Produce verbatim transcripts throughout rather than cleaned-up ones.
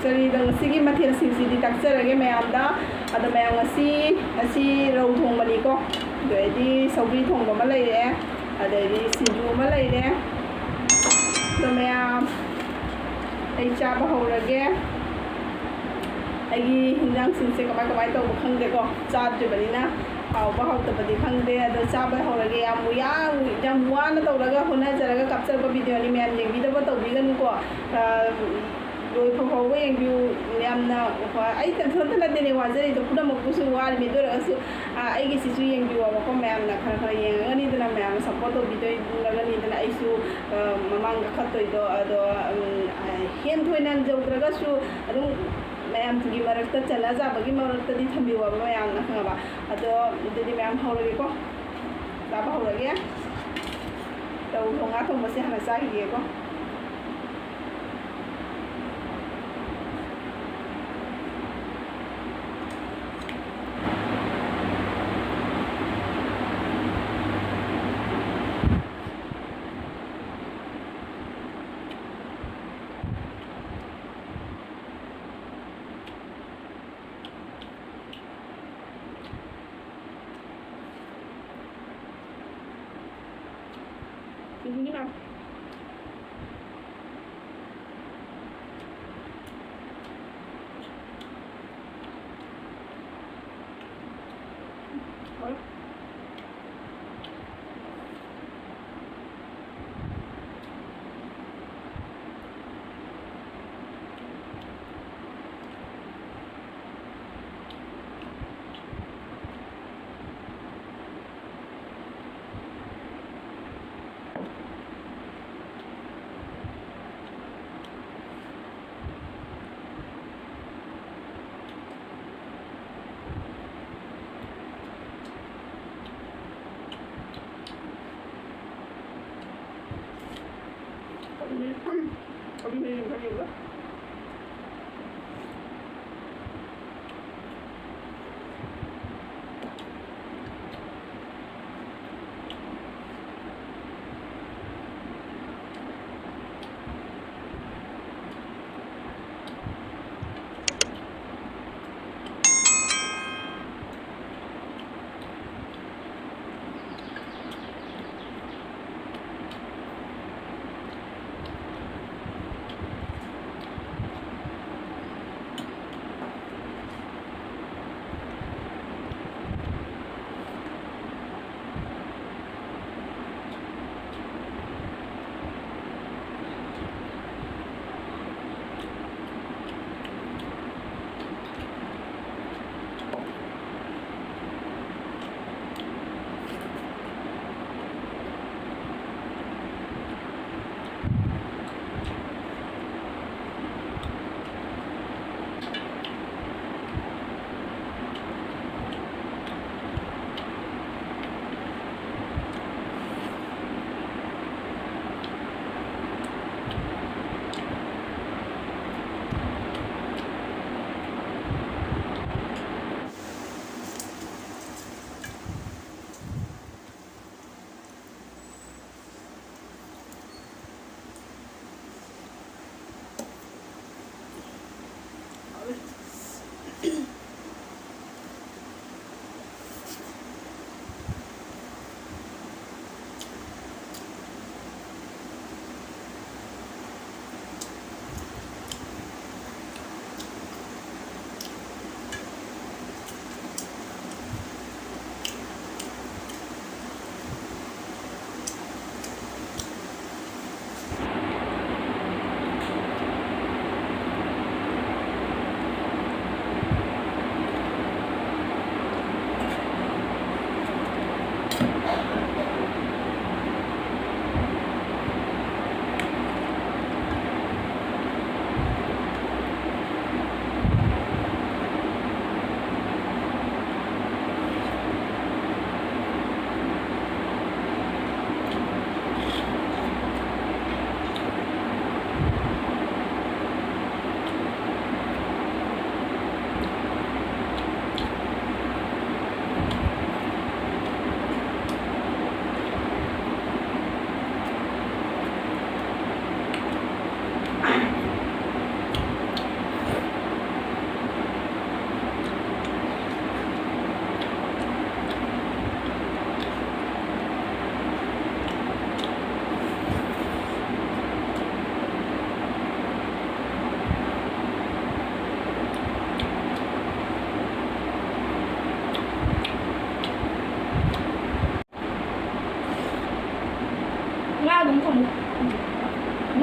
ꯆꯔꯤꯗ ꯉꯁꯤꯒꯤ ꯃꯊꯦꯜꯁꯤꯡꯁꯤꯗꯤ ꯇꯥꯛꯆꯔꯒꯦ ꯃꯌꯥꯝꯗ꯫ ꯑꯗꯣ ꯃꯌꯥꯝ, ꯉꯁꯤ, ꯉꯁꯤ ꯔꯧ ꯊꯣꯡꯕꯅꯤꯀꯣ꯫ ꯑꯗꯩꯗꯤ ꯁꯧꯒ꯭ꯔꯤ ꯊꯣꯡꯕ ꯑꯃ ꯂꯩꯔꯦ꯫ ꯑꯗꯩꯗꯤ ꯁꯤꯡꯖꯨ ꯑꯃ ꯂꯩꯔꯦ꯫ ꯑꯗꯣ ꯃꯌꯥꯝ, ꯑꯩ ꯆꯥꯕ ꯍꯧꯔꯒꯦ꯫ ꯑꯩꯒꯤ ꯍꯤꯟꯖꯥꯡꯁꯤꯡꯁꯦ ꯀꯃꯥꯏ ꯀꯃꯥꯏ ꯇꯧꯕ ꯈꯪꯗꯦꯀꯣ, ꯆꯥꯗ꯭ꯔꯤꯕꯅꯤꯅ꯫ ꯍꯥꯎꯕ ꯍꯥꯎꯇꯕꯗꯤ ꯈꯪꯗꯦ꯫ ꯑꯗꯣ ꯆꯥꯕ ꯍꯧꯔꯒꯦ꯫ ꯌꯥꯝ ꯌꯥꯝ ꯌꯥꯝ ꯋꯥꯅ ꯇꯧꯔꯒ, ꯍꯣꯠꯅꯖꯔꯒ ꯀꯥꯞꯆꯔꯛꯄ ꯚꯤꯗꯤꯑꯣꯅꯤ꯫ ꯃꯌꯥꯝ ꯌꯦꯡꯕꯤꯗꯕ ꯇꯧꯕꯤꯒꯅꯨꯀꯣ꯫ ꯑ, ꯂꯣꯏꯐ ꯐꯥꯎꯕ ꯌꯦꯡꯕꯤꯌꯨ꯫ ꯌꯥꯝꯅ, ꯑꯩ ꯏꯊꯟꯇ ꯅꯠꯇꯦꯅꯦ ꯋꯥꯖꯔꯤꯗꯣ, ꯄꯨꯝꯅꯃꯛꯄꯨꯁꯨ ꯋꯥꯔꯤꯅꯤ꯫ ꯑꯗꯨ ꯑꯣꯏꯔꯒꯁꯨ, ꯑ, ꯑꯩꯒꯤꯁꯤꯁꯨ ꯌꯦꯡꯕꯤꯌꯣꯕꯀꯣ꯫ ꯃꯌꯥꯝꯅ ꯈꯔ ꯈꯔ ꯌꯦꯡꯉꯒꯅꯤꯗꯅ, ꯃꯌꯥꯝꯅ ꯁꯞꯄꯣꯔꯠ ꯇꯧꯕꯤꯗꯣꯏꯅꯤꯗꯅ꯫ ꯑꯩꯁꯨ, ꯑ, ꯃꯃꯥꯡ ꯀꯥꯈꯠꯇꯣꯏꯗꯣ꯫ ꯑꯗꯣ, ꯎꯝ, ꯑ, ꯍꯦꯟ ꯊꯣꯏꯅ ꯌꯧꯗ꯭ꯔꯒꯁꯨ ꯑꯗꯨꯝ ꯃꯌꯥꯝꯒꯤ ꯃꯔꯛꯇ, ꯆꯠꯅꯖꯕꯒꯤ ꯃꯔꯛꯇꯗꯤ ꯊꯝꯕꯤꯌꯣꯕ ꯃꯌꯥꯝꯅ, ꯈꯪꯉꯕ? ꯑꯗꯣ ꯑꯗꯨꯗꯤ ꯃꯌꯥꯝ ꯍꯧꯔꯒꯦꯀꯣ꯫ ꯆꯥꯕ ꯍꯧꯔꯒꯦ꯫ ꯔꯧ ꯊꯣꯡ, ꯉꯥ ꯊꯣꯡꯕꯁꯦ ꯍꯥꯟꯅ ꯆꯥꯈꯤꯒꯦꯀꯣ꯫ ꯁꯤꯡꯖꯨꯅꯤ ꯃꯌꯥꯝ꯫ ꯍꯣꯏ꯫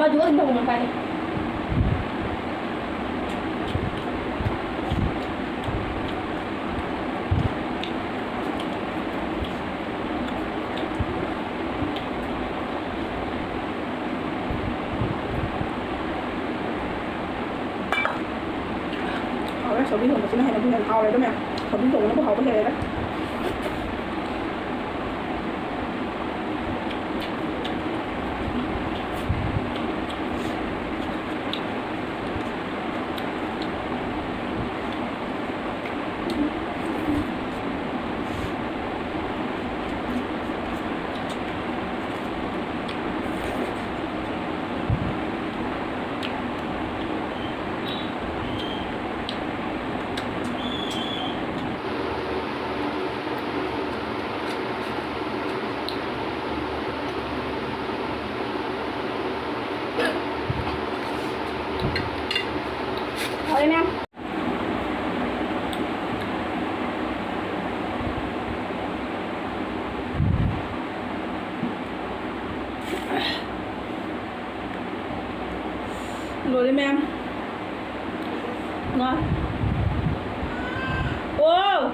ꯑꯗꯨꯒ ꯑꯗꯨꯝ ꯇꯧꯕ ꯃꯄꯥꯅꯤ꯫ ꯍꯥꯎꯔꯦ, ꯁꯧꯒ꯭ꯔꯤ ꯊꯣꯡꯕꯁꯤꯅ ꯍꯦꯟꯅꯕꯨ ꯍꯦꯟꯅ ꯍꯥꯎꯔꯦꯗ ꯃꯌꯥꯝ꯫ ꯁꯧꯒ꯭ꯔꯤ ꯊꯣꯡꯕꯅꯕꯨ ꯍꯥꯎꯕ ꯍꯦꯜꯂꯦꯗ꯫ ꯍꯥꯎꯔꯦ ꯃꯌꯥꯝ꯫ ꯂꯣꯏꯔꯦ ꯃꯌꯥꯝ꯫ ꯉꯥ꯫ ꯑꯣ!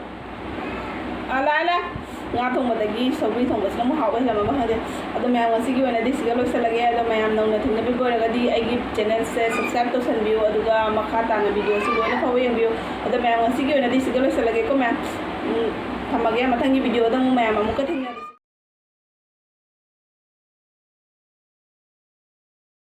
ꯑꯥ, ꯂꯥꯛꯑꯦ, ꯂꯥꯛꯑꯦ꯫ ꯉꯥ ꯊꯣꯡꯕꯗꯒꯤ ꯁꯧꯒ꯭ꯔꯤ ꯊꯣꯡꯕꯁꯤꯅ ꯑꯃꯨꯛ ꯍꯥꯎꯕ ꯍꯦꯜꯂꯝꯃꯕ ꯈꯪꯗꯦ꯫ ꯑꯗꯣ ꯃꯌꯥꯝ, ꯉꯁꯤꯒꯤ ꯑꯣꯏꯅꯗꯤ ꯁꯤꯗ ꯂꯣꯏꯁꯤꯜꯂꯒꯦ꯫ ꯑꯗꯣ ꯃꯌꯥꯝ, ꯅꯧꯅ ꯊꯦꯡꯅꯕꯤꯕ ꯑꯣꯏꯔꯒꯗꯤ ꯑꯩꯒꯤ channelꯁꯦ subscribe ꯇꯧꯁꯟꯕꯤꯌꯨ, ꯑꯗꯨꯒ ꯃꯈꯥ ꯇꯥꯅ videoꯁꯤ ꯂꯣꯏꯅ ꯐꯥꯎꯕ ꯌꯦꯡꯕꯤꯌꯨ꯫ ꯑꯗꯣ ꯃꯌꯥꯝ, ꯉꯁꯤꯒꯤ ꯑꯣꯏꯅꯗꯤ ꯁꯤꯗ ꯂꯣꯏꯁꯤꯜꯂꯒꯦꯀꯣ ꯃꯌꯥꯝ꯫ ꯎꯝ, ꯊꯝꯃꯒꯦ꯫ ꯃꯊꯪꯒꯤ videoꯗ ꯑꯃꯨꯛ ꯃꯌꯥꯝ ꯑꯃꯨꯛꯀ ꯊꯦꯡꯅꯔꯁꯤ꯫